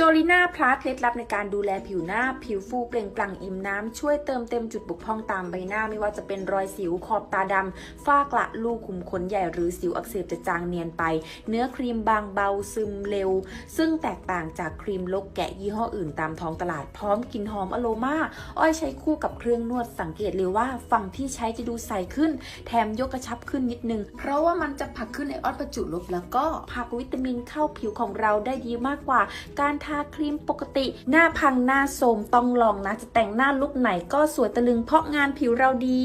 Jolina Plus ເລັດລັບໃນການດູແລຜິວໜ້າ, ຜິວຟູເປັ່ງປລັງອີ່ມນ້ຳ, ຊ່ວຍເຕີມເຕັມຈຸດບົກຜ່ອງຕາມໃບໜ້າ, ໄມ່ວ່າຈະເປັນຮອຍສິວ, ຂອບຕາດຳ, ຝ້າກະ, ຮູຂຸມຂົນໃຫຍ່ ຫຼື ສິວອັກເສບຈະຈາງນຽນໄປ. ເນື້ອຄຣີມບາງເບົາ, ຊຶມເລັວ, ຊຶ່ງແຕກຕ່າງຈາກຄຣີມລົກແກະຍີ່ຫໍ້ອື່ນຕາມທ້ອງຕະຫຼາດ, ພ້ອມກິ່ນຫອມອະໂລມາ. ອ້ອຍໃຊ້ຄູ່ກັບເຄື່ອງນວດ, ສັງເກດເລີຍວ່າຝັ່ງທີ່ໃຊ້ຈະດູໃສຂຶ້ນ, ແຖມຍົກກະຊັບຂຶ້ນນິດໜຶ່ງ, ເພາະວ່າມັນຈະຜັກຂຶ້ນໄອອອນປະຈຸລົບ, ແລ້ວກໍຜັກວິຕາມິນເຂົ້າຜິວຂອງເຮົາໄດ້ດີມາກກວ່າການທາຄຣີມປົກກະຕິ. ໜ້າພັງ, ໜ້າໂຊມ, ຕ້ອງລອງນະ, ຈະແຕ່ງໜ້າລຸກໃດກໍສວຍຕະລຶງ ເພາະງານຜິວເຮົາດີ.